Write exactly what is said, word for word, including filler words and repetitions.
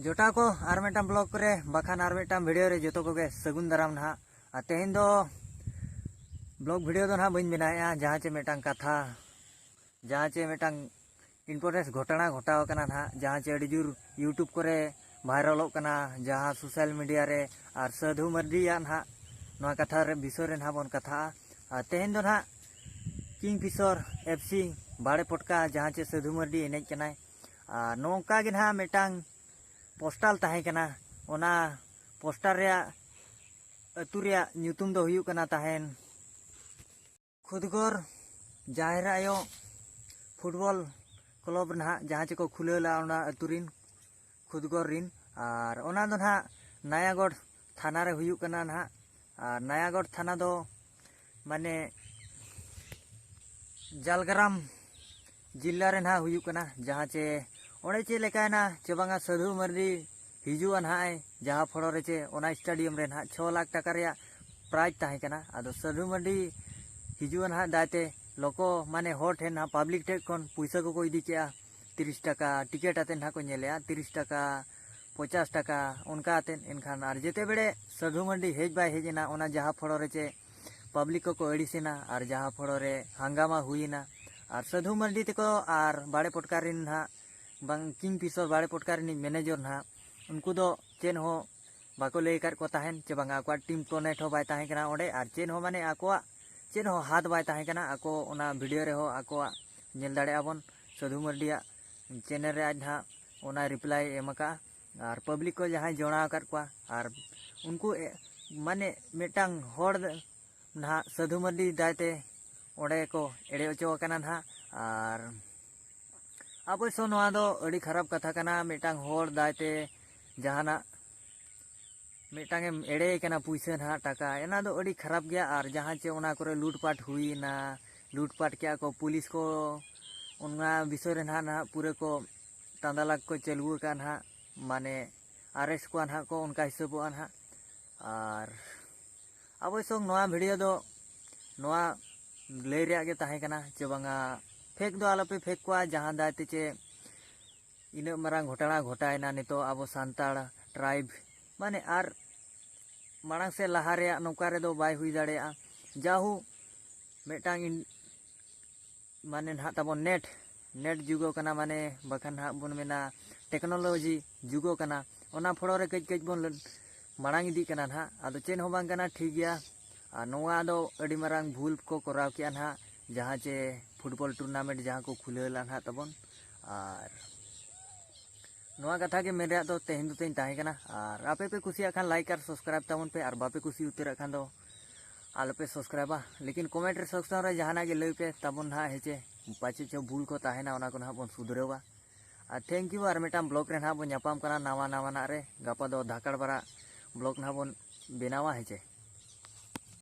ᱡᱚᱴᱟᱣ ᱠᱚ, ᱟᱨ ᱢᱤᱫᱴᱟᱝ ᱵᱞᱚᱜ ᱨᱮ ᱵᱟᱠᱷᱟᱱ ᱟᱨ ᱢᱤᱫᱴᱟᱝ ᱵᱷᱤᱰᱤᱭᱳ ᱨᱮ ᱡᱚᱛᱚ ᱠᱚᱜᱮ ᱥᱟᱹᱜᱩᱱ ᱫᱟᱨᱟᱢ ᱱᱟᱦᱟᱜ᱾ ᱟᱨ ᱛᱮᱦᱮᱧ ᱫᱚ ᱵᱞᱚᱜ ᱵᱷᱤᱰᱤᱭᱳ ᱫᱚ ᱱᱟᱦᱟᱜ ᱵᱟᱹᱧ ᱵᱮᱱᱟᱣᱮᱫᱼᱟ, ᱡᱟᱦᱟᱸ ᱪᱮ ᱢᱤᱫᱴᱟᱝ ᱠᱟᱛᱷᱟ, ᱡᱟᱦᱟᱸ ᱪᱮ ᱢᱤᱫᱴᱟᱝ ᱤᱢᱯᱚᱨᱴᱮᱱᱥ ᱜᱷᱚᱴᱚᱱᱟ ᱜᱷᱚᱴᱟᱣ ᱟᱠᱟᱱᱟ ᱱᱟᱦᱟᱜ, ᱡᱟᱦᱟᱸ ᱪᱮ ᱟᱹᱰᱤ ᱡᱳᱨ ᱭᱩᱴᱩᱵᱽ ᱠᱚᱨᱮ ᱵᱷᱟᱭᱨᱟᱞᱚᱜ ᱠᱟᱱᱟ, ᱡᱟᱦᱟᱸ ᱥᱳᱥᱟᱞ ᱢᱤᱰᱤᱭᱟ ᱨᱮ, ᱟᱨ ᱥᱟᱹᱫᱷᱩ ᱢᱟᱹᱨᱰᱤᱭᱟᱜ ᱱᱟᱦᱟᱜ ᱱᱚᱣᱟ ᱠᱟᱛᱷᱟ ᱨᱮ ᱵᱤᱥᱚᱭ ᱨᱮ ᱱᱟᱦᱟᱜ ᱵᱚᱱ ᱠᱟᱛᱷᱟᱜᱼᱟ᱾ ᱟᱨ ᱛᱮᱦᱮᱧ ᱫᱚ ᱱᱟᱦᱟᱜ ᱠᱤᱝ ᱯᱷᱤᱥᱚᱨ ᱮᱯᱷ ᱥᱤ ᱵᱟᱲᱮ ᱯᱚᱴᱠᱟ, ᱡᱟᱦᱟᱸ ᱪᱮ ᱥᱟᱹᱫᱷᱩ ᱢᱟᱹᱨᱰᱤ ᱮᱱᱮᱡ ᱠᱟᱱᱟᱭ, ᱟᱨ ᱱᱚᱝᱠᱟ ᱜᱮ ᱱᱟᱦᱟᱜ ᱢᱤᱫᱴᱟᱝ ᱯᱳᱥᱴᱟᱞ ᱛᱟᱦᱮᱸ ᱠᱟᱱᱟ᱾ ᱚᱱᱟ ᱯᱳᱥᱴᱟᱨ ᱨᱮᱭᱟᱜ ᱟᱹᱛᱩ ᱨᱮᱭᱟᱜ ᱧᱩᱛᱩᱢ ᱫᱚ ᱦᱩᱭᱩᱜ ᱠᱟᱱᱟ ᱛᱟᱦᱮᱱ ᱠᱷᱩᱫᱽᱜᱚᱨ ᱡᱟᱦᱮᱨ ᱟᱭᱳ ᱯᱷᱩᱴᱵᱚᱞ ᱠᱞᱟᱵᱽ ᱱᱟᱦᱟᱜ, ᱡᱟᱦᱟᱸ ᱪᱮᱠᱚ ᱠᱷᱩᱞᱟᱹᱣ ᱞᱮᱫᱼᱟ ᱚᱱᱟ ᱟᱹᱛᱩ ᱨᱤᱱ ᱠᱷᱩᱫᱽᱜᱚᱨ ᱨᱤᱱ᱾ ᱟᱨ ᱚᱱᱟ ᱫᱚ ᱱᱟᱦᱟᱜ ᱱᱟᱭᱟᱜᱚᱲ ᱛᱷᱟᱱᱟ ᱨᱮ ᱦᱩᱭᱩᱜ ᱠᱟᱱᱟ ᱱᱟᱦᱟᱜ᱾ ᱟᱨ ᱱᱟᱭᱟᱜᱚᱲ ᱛᱷᱟᱱᱟ ᱫᱚ ᱢᱟᱱᱮ ᱡᱷᱟᱲᱜᱨᱟᱢ ᱡᱮᱞᱟ ᱨᱮ ᱱᱟᱦᱟᱜ ᱦᱩᱭᱩᱜ ᱠᱟᱱᱟ, ᱡᱟᱦᱟᱸ ᱪᱮ ᱚᱸᱰᱮ ᱪᱮᱫ ᱞᱮᱠᱟᱭᱮᱱᱟ ᱪᱮ ᱵᱟᱝᱟ, ᱥᱟᱹᱫᱷᱩ ᱢᱟᱹᱨᱰᱤ ᱦᱤᱡᱩᱜᱼᱟ ᱱᱟᱦᱟᱜ ᱮ, ᱡᱟᱦᱟᱸ ᱯᱷᱚᱲᱚ ᱨᱮ ᱪᱮ ᱚᱱᱟ ᱥᱴᱮᱰᱤᱭᱟᱢ ᱨᱮ ᱱᱟᱦᱟᱜ ᱪᱷᱚ ᱞᱟᱠᱷ ᱴᱟᱠᱟ ᱨᱮᱭᱟᱜ ᱯᱨᱟᱭᱤᱡᱽ ᱛᱟᱦᱮᱸ ᱠᱟᱱᱟ᱾ ᱟᱫᱚ ᱥᱟᱹᱫᱷᱩ ᱢᱟᱹᱨᱰᱤ ᱦᱤᱡᱩᱜᱼᱟ ᱱᱟᱦᱟᱜ ᱫᱟᱭᱛᱮ ᱞᱚᱠᱚ ᱢᱟᱱᱮ ᱦᱚᱲ ᱴᱷᱮᱱ ᱱᱟᱦᱟᱜ, ᱯᱟᱵᱽᱞᱤᱠ ᱴᱷᱮᱱ ᱠᱷᱚᱱ ᱯᱩᱭᱥᱟᱹ ᱠᱚᱠᱚ ᱤᱫᱤ ᱠᱮᱜᱼᱟ, ᱛᱤᱨᱤᱥ ᱴᱟᱠᱟ ᱴᱤᱠᱤᱴ ᱟᱛᱮᱫ ᱱᱟᱦᱟᱜ ᱠᱚ ᱧᱮᱞᱮᱜᱼᱟ, ᱛᱤᱨᱤᱥ ᱴᱟᱠᱟ, ᱯᱚᱧᱪᱟᱥ ᱴᱟᱠᱟ, ᱚᱱᱠᱟ ᱟᱛᱮᱫ᱾ ᱮᱱᱠᱷᱟᱱ ᱟᱨ ᱡᱮᱛᱮ ᱵᱮᱲᱮ ᱥᱟᱹᱫᱷᱩ ᱢᱟᱹᱨᱰᱤ ᱦᱮᱡ ᱵᱟᱭ ᱦᱮᱡ ᱮᱱᱟ ᱚᱱᱟ ᱡᱟᱦᱟᱸ ᱯᱷᱚᱲᱚ ᱨᱮ ᱪᱮ ᱯᱟᱵᱽᱞᱤᱠ ᱠᱚᱠᱚ ᱟᱹᱲᱤᱥᱮᱱᱟ ᱟᱨ ᱡᱟᱦᱟᱸ ᱯᱷᱚᱲᱚ ᱨᱮ ᱦᱟᱝᱜᱟᱢᱟ ᱦᱩᱭᱮᱱᱟ᱾ ᱟᱨ ᱥᱟᱹᱫᱷᱩ ᱢᱟᱹᱨᱰᱤ ᱛᱮᱠᱚ ᱟᱨ ᱵᱟᱲᱮ ᱯᱚᱴᱠᱟ ᱨᱮᱱ ᱱᱟᱦᱟᱜ ᱵᱟᱝ ᱠᱤᱝ ᱯᱷᱤᱥᱚᱨ ᱵᱟᱲᱮ ᱯᱚᱴᱠᱟ ᱨᱤᱱᱤᱡ ᱢᱮᱱᱮᱡᱚᱨ ᱱᱟᱦᱟᱜ, ᱩᱱᱠᱩ ᱫᱚ ᱪᱮᱫ ᱦᱚᱸ ᱵᱟᱠᱚ ᱞᱟᱹᱭ ᱟᱠᱟᱫ ᱠᱚ ᱛᱟᱦᱮᱱ, ᱪᱮ ᱵᱟᱝᱟ ᱟᱠᱚᱣᱟᱜ ᱴᱤᱢ ᱠᱚᱱᱮᱠᱴ ᱦᱚᱸ ᱵᱟᱭ ᱛᱟᱦᱮᱸ ᱠᱟᱱᱟ ᱚᱸᱰᱮ, ᱟᱨ ᱪᱮᱫ ᱦᱚᱸ ᱢᱟᱱᱮ ᱟᱠᱚᱣᱟᱜ ᱪᱮᱫ ᱦᱚᱸ ᱦᱟᱛ ᱵᱟᱭ ᱛᱟᱦᱮᱸ ᱠᱟᱱᱟ᱾ ᱟᱠᱚ ᱚᱱᱟ ᱵᱷᱤᱰᱤᱭᱳ ᱨᱮᱦᱚᱸ ᱟᱠᱚᱣᱟᱜ ᱧᱮᱞ ᱫᱟᱲᱮᱭᱟᱜᱼᱟ ᱵᱚᱱ, ᱥᱟᱹᱫᱷᱩ ᱢᱟᱹᱨᱰᱤᱭᱟᱜ ᱪᱮᱱᱮᱞ ᱨᱮ ᱟᱡ ᱱᱟᱦᱟᱜ ᱚᱱᱟ ᱨᱤᱯᱞᱟᱭ ᱮ ᱮᱢ ᱟᱠᱟᱫᱼᱟ᱾ ᱟᱨ ᱯᱟᱵᱽᱞᱤᱠ ᱠᱚ ᱡᱟᱦᱟᱸᱭ ᱡᱚᱲᱟᱣ ᱟᱠᱟᱫ ᱠᱚᱣᱟ, ᱟᱨ ᱩᱱᱠᱩ ᱮ-, ᱢᱟᱱᱮ ᱢᱤᱫᱴᱟᱝ ᱦᱚᱲ ᱱᱟᱦᱟᱜ ᱥᱟᱹᱫᱷᱩ ᱢᱟᱹᱨᱰᱤ ᱫᱟᱭᱛᱮ ᱚᱸᱰᱮ ᱠᱚ ᱮᱲᱮ ᱦᱚᱪᱚ ᱟᱠᱟᱱᱟ ᱱᱟᱦᱟᱜ᱾ ᱟᱨ ᱚᱵᱚᱥᱥᱚ ᱱᱚᱣᱟ ᱫᱚ ᱟᱹᱰᱤ ᱠᱷᱟᱨᱟᱯ ᱠᱟᱛᱷᱟ ᱠᱟᱱᱟ, ᱢᱤᱫᱴᱟᱝ ᱦᱚᱲ ᱫᱟᱭᱛᱮ ᱡᱟᱦᱟᱱᱟᱜ ᱢᱤᱫᱴᱟᱝ ᱮᱢ ᱮᱲᱮᱭᱮ ᱠᱟᱱᱟ ᱯᱩᱭᱥᱟᱹ ᱱᱟᱦᱟᱜ, ᱴᱟᱠᱟ, ᱚᱱᱟ ᱫᱚ ᱟᱹᱰᱤ ᱠᱷᱟᱨᱟᱯ ᱜᱮᱭᱟ᱾ ᱟᱨ ᱡᱟᱦᱟᱸ ᱪᱮ ᱚᱱᱟ ᱠᱚᱨᱮ ᱞᱩᱴᱯᱟᱴ ᱦᱩᱭᱮᱱᱟ, ᱞᱩᱴᱯᱟᱴ ᱠᱮᱜᱼᱟ ᱠᱚ ᱯᱩᱞᱤᱥ ᱠᱚ, ᱚᱱᱟ ᱵᱤᱥᱚᱭ ᱨᱮ ᱱᱟᱦᱟᱜ, ᱱᱟᱦᱟᱜ ᱯᱩᱨᱟᱹ ᱠᱚ ᱛᱟᱸᱫᱟ ᱞᱟᱜ ᱠᱚ ᱪᱟᱹᱞᱩ ᱟᱠᱟᱫᱼᱟ ᱱᱟᱦᱟᱜ, ᱢᱟᱱᱮ ᱟᱨᱮᱥᱴ ᱠᱚᱣᱟ ᱱᱟᱦᱟᱜ ᱠᱚ, ᱚᱱᱠᱟ ᱦᱤᱥᱟᱹᱵᱚᱜᱼᱟ ᱱᱟᱦᱟᱜ᱾ ᱟᱨ ᱚᱵᱚᱥᱥᱚ ᱱᱚᱣᱟ ᱵᱷᱤᱰᱤᱭᱳ ᱫᱚ ᱱᱚᱣᱟ ᱞᱟᱹᱭ ᱨᱮᱭᱟᱜ ᱜᱮ ᱛᱟᱦᱮᱸ ᱠᱟᱱᱟ ᱪᱮ ᱵᱟᱝᱟ, ᱯᱷᱮᱠ ᱫᱚ ᱟᱞᱚᱯᱮ ᱯᱷᱮᱠ ᱠᱚᱣᱟ, ᱡᱟᱦᱟᱸ ᱫᱟᱭ ᱛᱮ ᱪᱮ ᱤᱱᱟᱹᱜ ᱢᱟᱨᱟᱝ ᱜᱷᱚᱴᱟᱬᱟ ᱜᱷᱚᱴᱟᱣᱮᱱᱟ ᱱᱤᱛᱚᱜ ᱟᱵᱚ ᱥᱟᱱᱛᱟᱲ ᱴᱨᱟᱭᱤᱵᱽ, ᱢᱟᱱᱮ ᱟᱨ ᱢᱟᱲᱟᱝ ᱥᱮᱫ ᱞᱟᱦᱟ ᱨᱮᱭᱟᱜ ᱱᱚᱝᱠᱟ ᱨᱮᱫᱚ ᱵᱟᱭ ᱦᱩᱭ ᱫᱟᱲᱮᱭᱟᱜᱼᱟ᱾ ᱡᱟᱦᱳ, ᱢᱤᱫᱴᱟᱝ ᱤᱱ- ᱢᱟᱱᱮ ᱱᱟᱦᱟᱜ ᱛᱟᱵᱚᱱ ᱱᱮᱴ, ᱱᱮᱴ ᱡᱩᱜᱽ ᱠᱟᱱᱟ, ᱢᱟᱱᱮ ᱵᱟᱠᱷᱟᱱ ᱱᱟᱦᱟᱜ ᱵᱚᱱ ᱢᱮᱱᱟ ᱴᱮᱠᱱᱳᱞᱚᱡᱤ ᱡᱩᱜᱽ ᱠᱟᱱᱟ᱾ ᱚᱱᱟ ᱯᱷᱚᱲᱚ ᱨᱮ ᱠᱟᱹᱡ ᱠᱟᱹᱡ ᱵᱚᱱ ᱞᱟᱹ- ᱢᱟᱲᱟᱝ ᱤᱫᱤᱜ ᱠᱟᱱᱟ ᱱᱟᱦᱟᱜ᱾ ᱟᱫᱚ ᱪᱮᱫ ᱦᱚᱸ ᱵᱟᱝ ᱠᱟᱱᱟ, ᱴᱷᱤᱠ ᱜᱮᱭᱟ᱾ ᱟᱨ ᱱᱚᱣᱟ ᱫᱚ ᱟᱹᱰᱤ ᱢᱟᱨᱟᱝ ᱵᱷᱩᱞ ᱠᱚ ᱠᱚᱨᱟᱣ ᱠᱮᱜᱼᱟ ᱱᱟᱦᱟᱜ, ᱡᱟᱦᱟᱸ ᱪᱮ ᱯᱷᱩᱴᱵᱚᱞ ᱴᱩᱨᱱᱟᱢᱮᱱᱴ ᱡᱟᱦᱟᱸ ᱠᱚ ᱠᱷᱩᱞᱟᱹᱣ ᱞᱮᱫ ᱱᱟᱦᱟᱜ ᱛᱟᱵᱚᱱ᱾ ᱟᱨ ᱱᱚᱣᱟ ᱠᱟᱛᱷᱟ ᱜᱮ ᱢᱮᱱ ᱨᱮᱭᱟᱜ ᱫᱚ ᱛᱮᱦᱮᱧ ᱫᱚ ᱛᱤᱧ ᱛᱟᱦᱮᱸ ᱠᱟᱱᱟ᱾ ᱟᱨ ᱟᱯᱮ ᱯᱮ ᱠᱩᱥᱤᱭᱟᱜ ᱠᱷᱟᱱ ᱞᱟᱭᱤᱠ ᱟᱨ ᱥᱟᱵᱥᱠᱨᱟᱭᱤᱵ ᱛᱟᱵᱚᱱ ᱯᱮ, ᱟᱨ ᱵᱟᱯᱮ ᱠᱩᱥᱤ ᱩᱛᱟᱹᱨᱟᱜ ᱠᱷᱟᱱ ᱫᱚ ᱟᱞᱚᱯᱮ ᱥᱟᱵᱥᱠᱨᱟᱭᱤᱵᱟ᱾ ᱞᱮᱠᱤᱱ ᱠᱚᱢᱮᱱᱴ ᱨᱮ ᱥᱮᱠᱥᱚᱱ ᱨᱮ ᱡᱟᱦᱟᱱᱟᱜ ᱜᱮ ᱞᱟᱹᱭ ᱯᱮ ᱛᱟᱵᱚᱱ ᱱᱟᱦᱟᱜ, ᱦᱮᱸ ᱪᱮ? ᱯᱟᱪᱮᱫ ᱪᱚ ᱵᱷᱩᱞ ᱠᱚ ᱛᱟᱦᱮᱱᱟ, ᱚᱱᱟ ᱠᱚ ᱱᱟᱦᱟᱜ ᱵᱚᱱ ᱥᱩᱫᱷᱨᱟᱹᱣᱟ᱾ ᱟᱨ ᱛᱷᱮᱝᱠ ᱭᱩ, ᱟᱨ ᱢᱤᱫᱴᱟᱝ ᱵᱞᱚᱜ ᱨᱮ ᱱᱟᱦᱟᱜ ᱵᱚᱱ ᱧᱟᱯᱟᱢ ᱠᱟᱱᱟ ᱱᱟᱣᱟ ᱱᱟᱣᱟᱱᱟᱜ ᱨᱮ᱾ ᱜᱟᱯᱟ ᱫᱚ ᱫᱷᱟᱠᱟᱲ ᱵᱟᱨᱟ ᱵᱞᱚᱜ ᱱᱟᱦᱟᱜ ᱵᱚᱱ ᱵᱮᱱᱟᱣᱟ, ᱦᱮᱸ ᱪᱮ?